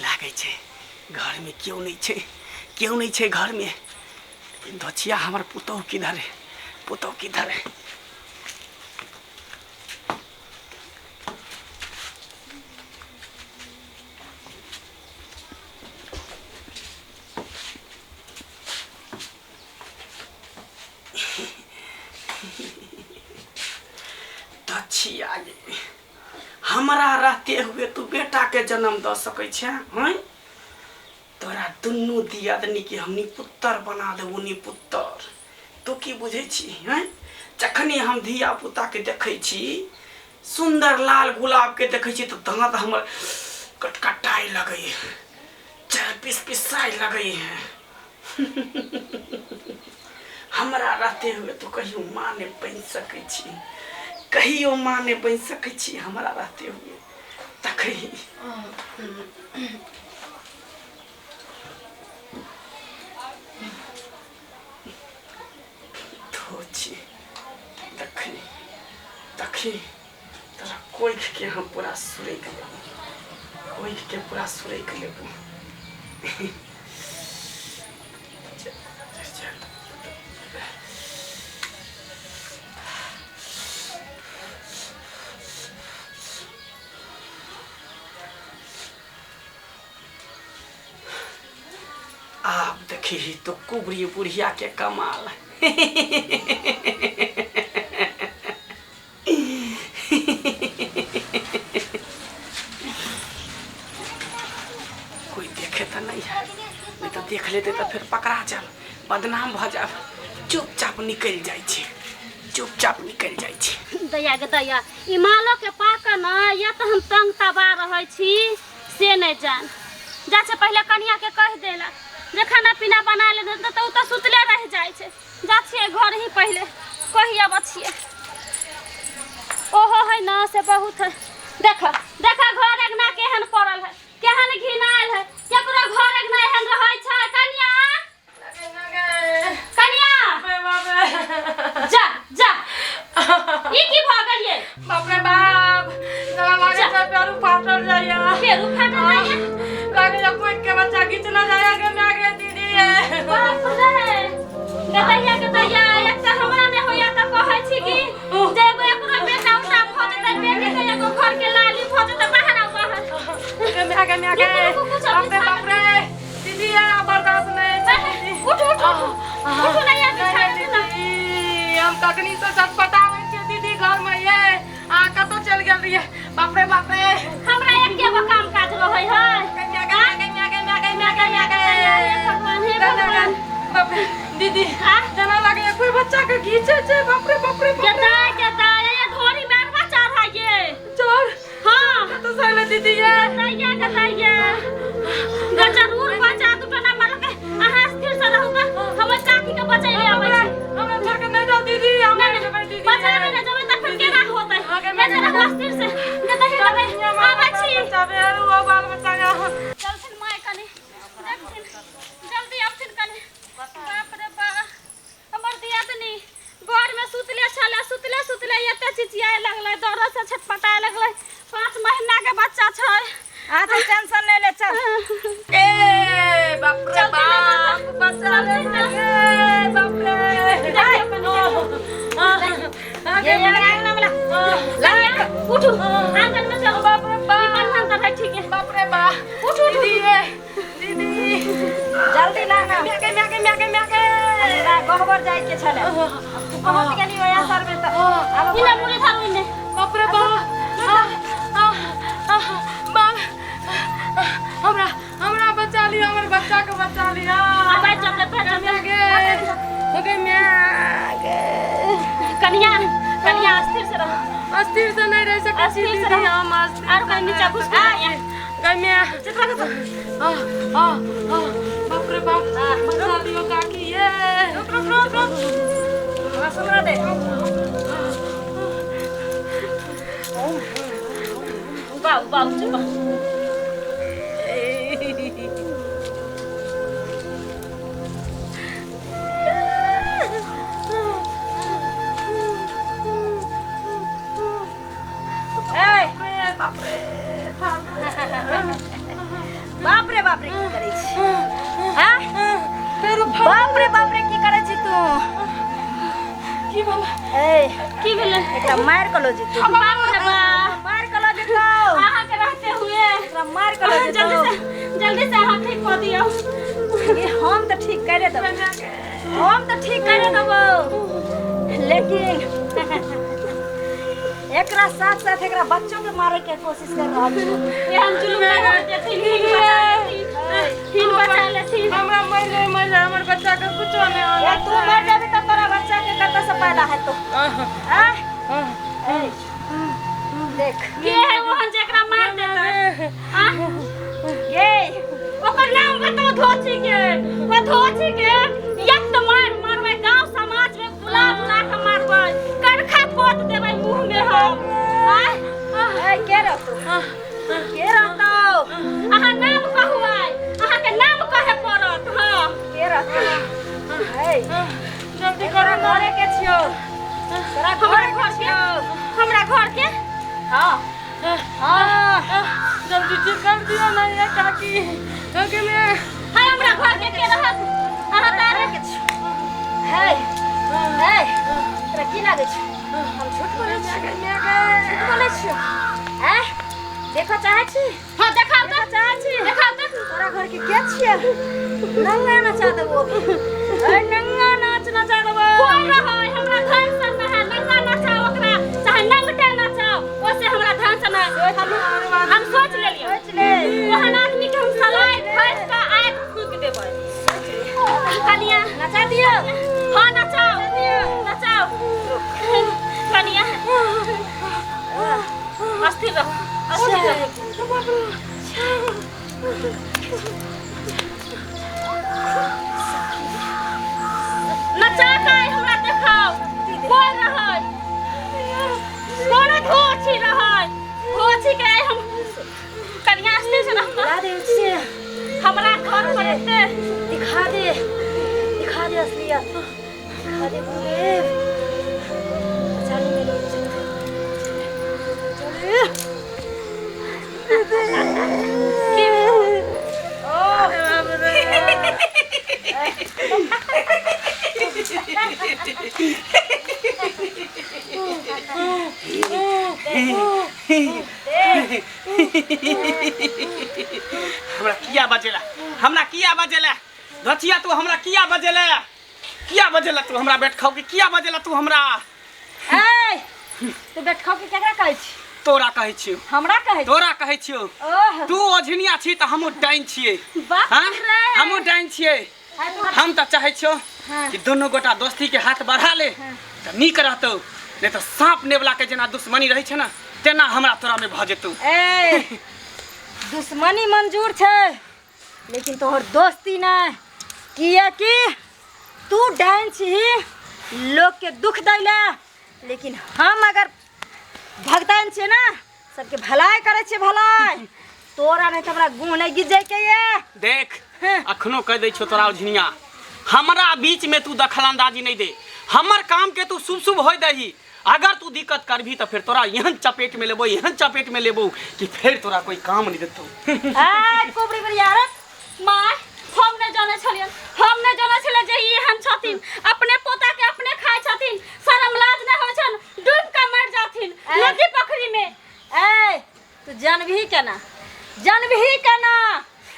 लागै छै घरमे केओ नहि छै, केओ नहि छै घरमे। धोचिया हमर पुतहु किधर है, पुतहु किधर है? धचिया गे, हमरा रहते हुए तू बेटा के जन्म दऽ सकै छै? हैं, तोरा दुनू दियादनी के हम निपुत्तर बना देबो, निपुत्तर। तू की बुझै छी? हैं, जखनी हम धिया पुता के देखै छी, सुंदर लाल गुलाब के देखै छी, तऽ दाँत हमर कटकटाय लगै है, चाहे पिस पिसाय लगै है। हमरा रहते हुए तो कहियो माँ नहि बनि सकै छी, कहियो माँ नहि बनि सकै छी हमरा रहते हुए। तखन धो छी, तखन तखन तोरा कोखिके हम पूरा सुरकि लेबो, कोखिके पूरा सुरकि लेबो। आब देखी तो कुबरी बुढ़िया के कमाल। कोई देखे तो नहीं है, नहीं तो देख लेते तो फिर पकड़ा जाब, बदनाम भ जाब। चुपचाप निकल जाइ छी, चुपचाप निकल जाइ छी। दया के दया, ई मालो के पाक न या तो हम तंग तबा रहै छी से नहीं जान। जा छै पहिले कनिया के कह देला जे खाना पीना बना ले, नहीं तो उ तो सुतले रह जाइ छै। जा छियै घर ही पहिले कहि अबै छियै। ओहो है न से बहुत है। देख देख घर अंगना केहन पड़ल है, केहन घिनायल है, केकरो घर अंगना एहन रहै छै? कनिया, कनिया, जा जा, ई की भऽ गेल ये? बाप रे बाप, जरा लागे छै पेरू फाटल जाइया। पेरू फाटल जाइया? लागे छै कोई के बच्चा घिचना जाइया के माय गे दीदी। बाप रे, गतैया गतैया, एकटा हमरा नहि होइया तऽ कहै छी कि जे एगो एकरो बेटा उटा भऽ जेतै, बेटी के एगो घर के लाली भऽ जेतै। बाहर आउ, बाहर। गे माय गे, माय गे, रुकू, रुकू, कुछ बाप रे बाप रे दीदी, ये बर्दाश्त नहीं छै दीदी। उठ उठ उठ उठू, नहीं आबि नहीं, बिछाना नहीं, ना। दीदी, हम कखनी से छटपटाबै छियै दीदी घर में, ये आ कतौ चलि गेल रहियै? बाप रे बाप रे। हमरा एके गो काम काज रहै है। गे माय गे, गे माय गे, माय गे, माय गे, माय गे। हे भगवान, हे भगवान। बाप रे दीदी, आ? जेना लागैया कोई बच्चा के घीचे छै। बाप रे बाप रे बाप रे। केता केता ये ढोरी में अरबा चढ़ा ये। चोर। हाँ। कतौ से अयलै दीदी ये? गतैया गतैया, जरूर बचा दू टना मरल। अहाँ स्थिर से रहू तऽ हमर काकी के बचैले अबै छी। हमरा छोड़ के नहीं जाओ दीदी, हम नहीं, नहीं जेबै दीदी। बचाबे नहि जेबै तऽ फिर केना होतै? आगे ए जरा रहू स्थिर से। गतैया गतैया, आबै छी। बचाबे ओ बाल बच्चा के। चलथिन माय, कनी देखथिन, जल्दी आबथिन कनी। बाप रे बाप, हमर दियादनी घर में सुतले छलै, सुतले सुतले एते चिचियाए लगलै, दर्द से छटपटाए लगलै। 5 महीना के बच्चा छै। अच्छा, टेंशन नहीं ले, चल। ए बाप रे चलती ना। बाप, बचा ले। चलती ना। ए बाप रे। देखियौ कनी। आगे ये आंगन वाला। कनिया, उठू, आंगन में चलू। बाप रे बाप। ई बन्हन तऽ है, ठीक है। बाप रे बाप। उठू उठू। दीदी ये दीदी। जल्दी ला ना। म्या गे, म्या गे, म्या गे, म्या गे। हमरा गहबर जाय के छले, तू पहुंच गेली ओया सर में त आब। इने मुड़ी धरू, इने। बाप रे बाप, आ, आ, आ, बाप, हमरा हमरा बचा लियो, हमर बच्चा के बचा लियो। आ बैठ जाओ, बैठ जाओ। म्या गे, गे म्या गे। कनिया, कनिया, स्थिर से रहू। अस्थिर से नहीं रह सकै छी। अस्थिर से दीदी रहू। हम अस्थिर आर से कहीं नहीं नीचा रह घुस सकै के छी। गै म्या, आ आ आ, बाप रे बाप, बचा लियो काकी ये। रुक रुक रुक रुक, हमरा सुनरा दे। बाबू बाबू, चुप। की भेलै? ए, की भेलै? एकरा मार के लो जेतौ। बाप रे बाप। मार के लो जेतौ। अहाँ के रहते हुए एकरा मार के लो जेतौ। जल्दी से, जल्दी से अहाँ ठीक कऽ दियौ। ये हम तऽ ठीक करे देबो, हम तऽ ठीक करे देबो, लेकिन एकरा साथ साथ एकरा बच्चों के मारे के कोशिश कर रहल छी। एहन जुलुम नहि होय देथिन, हिन बचा लेथिन, हिन बचा लेथिन। हमरा मरि जाय, मरि जाय, हमर बच्चा के कुछो नहि होय। ए, तू मर जाबी तऽ तोरा बच्चा के कतऽ से पैदा हेतौ? आँय? ए, देख के है ओहन जेकरा मार देतै? आँय? ये ओकर नाम बताओ। धोची के, ओ धोची के एक तऽ मार मारबै, गांव समाज में बुला बुला के मारबै, करखा पोत देबै मुंह में हम। आँय? ए, के रहतौ, के रहतौ? अहाँ नाम कहू, आइ अहाँके नाम कहे पड़त। हाँ, के रहतौ? ए, जल्दी तोरा करू ना। घरे के छियौ, तोरा हमरा घरे घर के के? छियौ। हमरा घर के? हाँ हाँ, जल्दी ठीक कर दियौ ना ये काकी, ओके में है हमरा घर के के रहत? अहाँ तारे के छियौ। हे हे, तोरा की लागै छौ हम झूठ बोलै छी? झूठ बोलै छियौ? आँय, देखऽ चाहै छी? हाँ, देखाउ तऽ। देखऽ चाहै छी? देखाउ तऽ। तोरा घर के के छियै? नंगा नचा देबो, ए, नंगा नाच नचा देबो। कोई रहै हमरा धन से न है, नंगा नचाओ ओकरा चाहे नंगटे नचाओ, ओसे हमरा धन से न है। हम सोच लेलियै। सोच ले। ओहन आदमी के हम सलाइ फैस के आगि फूक देबै। कनिया, नचा दियौ? हाँ, नचाओ, नचाओ। कनिया, अस्थिर रहो, अस्थिर रहो। नचा के आइ हमरा देखाओ। कोई रहै, कोनो धोछी रहै, धोछी के आइ हम। कनिया, अस्थिर से रहू। दिखा दे से। हमरा घर पर एते दिखा दे, दिखा दे असलियत दिखा दे गुरुदेव। चल मेरे, चल चल। की ओ हमरा किया बजेला? हमरा किया बजेला धचिया तू? हमरा किया बजेला? किया बजेला तू हमरा? बैठ खाओ के किया बजेला तू हमरा? ए, तू बैठखौ के केकरा कहै छी? तोरा कहै छियौ। हमरा कहै छी? तोरा कहै छियौ। ओह, तू ओझनिया छी तऽ हमहूँ डाइन छियै। बाप हाँ, रे। हमहूँ डाइन छियै। हम तऽ चाहै छियौ कि दुनू गोटा दोस्ती के हाथ बढ़ा ले तऽ नीक रहतौ, नहि तऽ साँप नेवला के जेना दुश्मनी रहै छै ने, तेना हमरा तोरा में भऽ जेतौ। ए, दुश्मनी मंजूर छै, लेकिन तोहर दोस्ती नहि, किएकि तू डाइन छही लोकके दुख दैले, लेकिन हम अगर भगतान छियै ने, सबके भलाई करै छियै, भलाई। तोरा नहि तऽ हमरा गुह नहि गिजैके ये। देख, अखनो कहि दै छियौ तोरा ओझनिया, हमरा बीच में तू दखल अंदाजी नहीं दे। हमर काम के तू शुभ शुभ होय दही। अगर तू दिक्कत करबी तऽ फिर तोरा एहन चपेट में लेबो, एहन चपेट में लेबो कि फिर तोरा कोई काम नहीं देतौ। ए कोबरी बरियारत। माय, हम नहि जानै छलियन, हम नहि जानै छलियै जे ई एहन छथिन। अपने पोता के अपने खाइ छथिन, शरम लाज नहि होइ छनि। डूबि कऽ मरि जाथिन नदी पोखरी में। ए, तू जानबही केना? जानबही केना?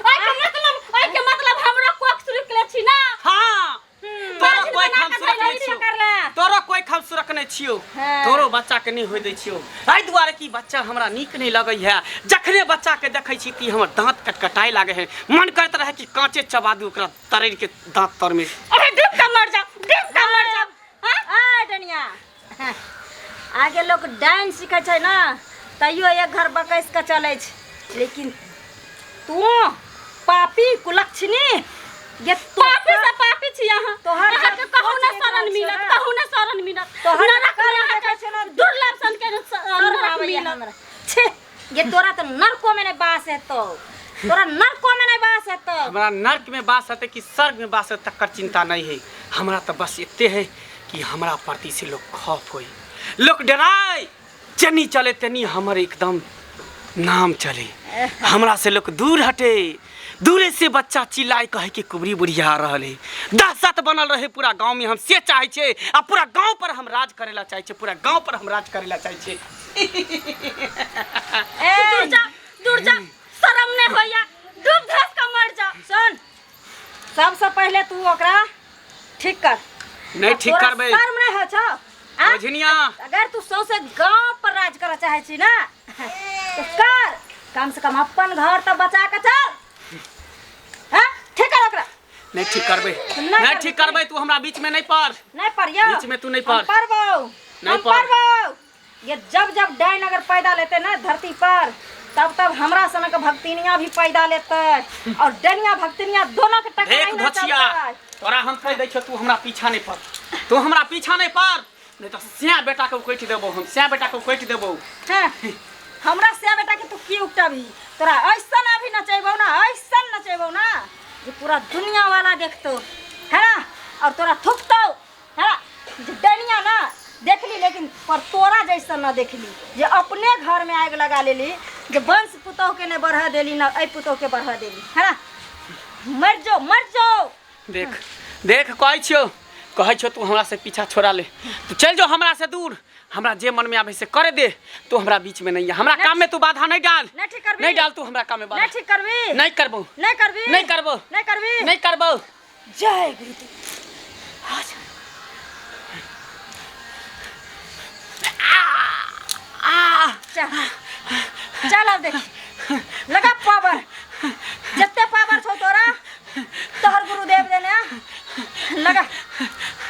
ओहिके मतलब हमरो कोख सुरुकले छी ना? हाँ, तोरा बाजिल कोई बना खाम कऽ सुरक धैले नहीं छी। छियौ। करला। तोरो कोई खाम सुरक नहीं छियौ। हाँ। तोरो बच्चा के नहीं होय दै छियौ, एहि दुआरे कि बच्चा हमरा नीक नहीं लगै है। जखने बच्चा के देखै छी कि हमर दांत कटकटाए लागे है, मन करैत रहे कि कांचे चबा दू ओकरा तरैर के दांत तर में। अरे, डूब कऽ मर जाओ, डूब कऽ मर जाओ। हाँ? आ डनिया, आगे लोक डाइन सीखै छै ने, तैयो एक घर बकैस कऽ चलै छै, लेकिन तू पापी कुलक्षणी गे पापी से पापी छी अहाँ। तोहर अहाँके कहूँ न सोच शरण देखै मिलत, छियौ ने। कहूँ न शरण मिलत। तोहर नरक में कर्म अहाँके देखै छियौ ने, दुर्लभ सन के शर्म नरक आबैया मिलत। हमरा। छे गे, तोरा तऽ नरको में नहि बास हेतौ, तोरा नरको में नहि बास हेतौ। हमरा नर्क में बास हेतै कि स्वर्ग में बास हेतै तकर चिंता नहीं है हमरा। तऽ बस एते है कि हमरा प्रति से लोग खौफ होई, लोग डराए, जेनी चले तेनी हमर एकदम नाम चले, हमरा से लोग दूर हटे। दूरे से बच्चा चिल्लाए कहे कि कुबरी बुढ़िया आ रहल है। दहशत बनल रहे पूरा गांव में, हम से चाहे छे आ पूरा गांव पर हम राज करेला चाहे छे, पूरा गांव पर हम राज करेला चाहे छे। ए दूर जा, दूर जा, शर्म नहीं होइया, डूब धस के मर जा। सुन, सबसे पहले तू ओकरा ठीक कर। नहीं ठीक तोरा करबे। शर्म नहीं होइ छौ? आ? ओझनिया। अगर तू सौंसे गांव पर राज करऽ चाहे छी ना तो कर, कम से कम अपन घर तो बचा के चल। हाँ ठीक कर ओकरा। नहीं ठीक करबे, नहीं नहीं करबे। ठीक करबे, तू हमरा बीच में नहीं पड़। नहीं पड़ियो। बीच में तू नहीं पड़। हम पड़बौ, नहीं हम पड़। पड़बौ। ये जब जब डाइन अगर पैदा लेते ना धरती पर, तब तब हमरा सनक भक्तिनिया भी पैदा लेते और डनिया भक्तिनिया दोनों के टकराई देख ना धोछिया, चलते। तोरा हम कह दै छियौ, तू हमरा पीछा नहीं पड़, तू हमरा पीछा नहीं पड़, नहीं तो स्या बेटा के उकैट देबौ हम, स्या बेटा के उकैट देबौ। हाँ, हमरा स्या बेटा के तू की उकटबही? तोरा ऐसन अभी नचेबौ ना, ऐसन नचेबौ ना जे पूरा दुनिया वाला देखतो है ना, और तोरा थुकतो है ना। जे डनिया ना देखली लेकिन पर तोरा जैसा ना देखली, जे अपने घर में आग लगा लेली, जे वंश पुतोह के नहीं बढ़ा देली ना ऐ पुतोह के बढ़ा देली है ना। मर जो, मर जो। देख देख कहै छियौ, कहै छियौ तू हमरा से पीछा छोड़ा ले, तू चल जो हमरा से दूर, हमरा जे मन में आवे से करे दे, तू हमरा बीच में नहीं आ, हमरा काम में तू बाधा नहीं डाल। नहीं ठीक करबी। नहीं डाल तू हमरा काम में बाधा। नहीं ठीक करबी। नहीं करबो। नहीं करबी। नहीं करबो। नहीं करबी। नहीं करबो। जय गुरुदेव। चल चल अब देख लगा पावर, जत्ते पावर छौ तोरा तोहर गुरुदेव देने लगा,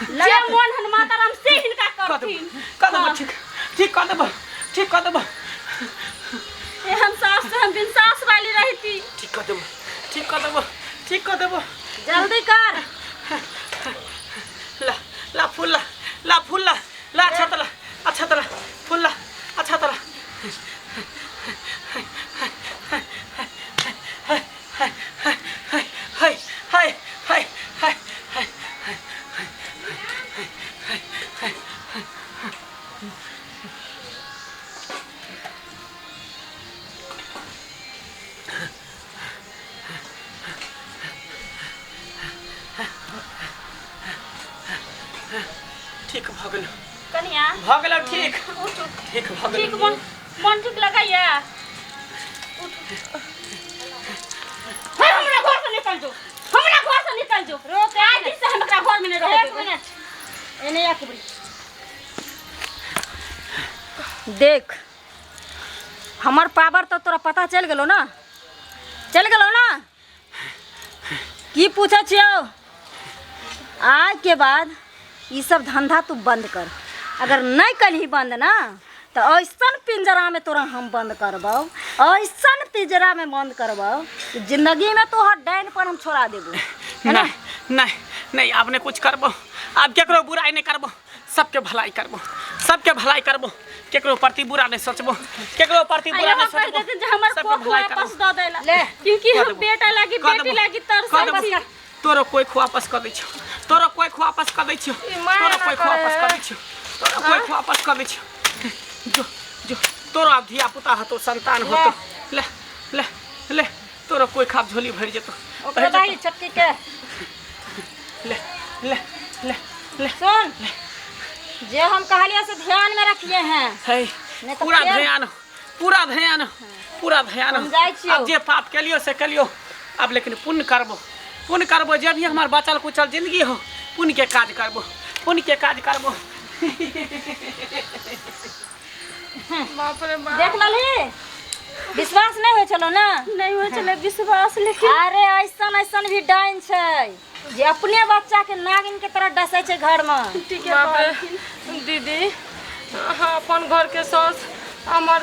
लगा। जे मन हन माता राम से हिनका कर देबो, करथिन। कर देबो, ठीक ठीक कर देबो, ठीक कर देबो। एहन सास से हम बिन सास वाली रहती। ठीक कर देबो, ठीक कर देबो, ठीक कर देबो। जल्दी कर। ला ला फूल ला, ला फूल ला, ला अच्छा तला, अच्छा तला फूल ला, अच्छा तला। हाय हाय हाय हाय हाय। ठीक भ गेल कनिया, भ गेल, ठीक उठू। ठीक भ गेल। ठीक मन, मन ठीक लगाइया। उठू। हे, हमरा घर से निकल जो, हमरा घर से निकल जो। रोक, आइ दिन से हम एकरा घर में नहीं रहे एक देबै। मिनट, एने आ कुबरी। देख हमर पावर तो तोरा पता चल गेलो ना, चल गेलो ना। की पूछे छियौ? आज के बाद ई सब धंधा तू बंद कर, अगर नहीं कलही बंद ना तो ऐसन पिंजरा में तोरा हम बंद करबौ, ऐसन पिंजरा में बंद करबौ जिंदगी में तोहर डाइन पर हम छोड़ा देबो, है ना? नहीं नहीं नहीं, अब नहीं कुछ करबो, अब केकरो बुराई नहीं करबो, सबके भलाई करबो, सबके भलाई करबो, केकरो प्रति बुरा नहीं सोचबो, केकरो प्रति बुरा आइयो नहीं हम कह सोचबो, देथिन जे हमर सबके कोख भलाई वापस करबो। दऽ देला। ले। क्योंकि कऽ हम देबो। बेटा लागी कऽ बेटी देबो। लागी कऽ तरसै देबो। छी। तोरो कोई वापस कऽ दै छियौ, तोरो कोई वापस कऽ दै छियौ, ई माया तोरो ना कोई वापस करे। कऽ दै छियौ, तोरो कोई वापस कऽ दै छियौ। जो जो तोरो आब धिया पुता हतो, संतान होतो, ले ले ले तोरो कोई खाब झोली भरि जेतो, ओकरा भरि दही जेतो। छोटकी के। ले ले ले ले। सुन, जे हम कहलिए से ध्यान में रखिए हैं। है, नहीं तो पूरा फेर- ध्यान, पूरा ध्यान, पूरा ध्यान। हम जाइ छियौ। अब जे पाप केलियो से केलियो, अब लेकिन पुण्य करबो, पुण्य करबो, जे भी हमार बचल कुचल जिंदगी हो पुण्य के काज करबो, पुण्य के काज करबो। बाप रे बाप। देख लली, विश्वास नहीं होइ छलो ना? नहीं होइ छलै विश्वास, लेकिन अरे ऐसन ऐसन भी डाइन छै जे अपने बच्चा के नागिन के तरह डसै छै घर में। ठीके बाप रे कहलखिन। दीदी, अहाँ अपन घर के सास हमर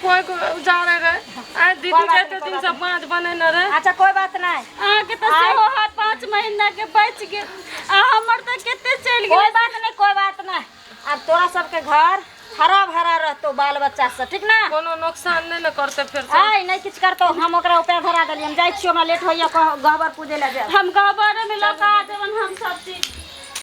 कोई को उजाड़े रहे, आइ दीदी कोई बात के नहीं, एते कोई दिन बात से बाँझ बनेने रहे। अच्छा कोई बात नहीं, अहाँके तऽ आइ- सेहो हाथ 5 महीना के बचि गेल, आ हमर तऽ कते चलि कोई गेल। बात नहीं, कोई बात नहीं। अब तोरा सबके घर हरा भरा रहतो बाल बच्चा सब, ठीक ना? कोनो नुकसान नहीं न करते फेर से। आइ नहीं किछु करतो, हम ओकरा उपाय धरा देलियै। हम जाइ छियौ, हमरा लेट होइया, गहबर पूजे लए जायब। हम गहबरे में लगा देबन हम सब चीज।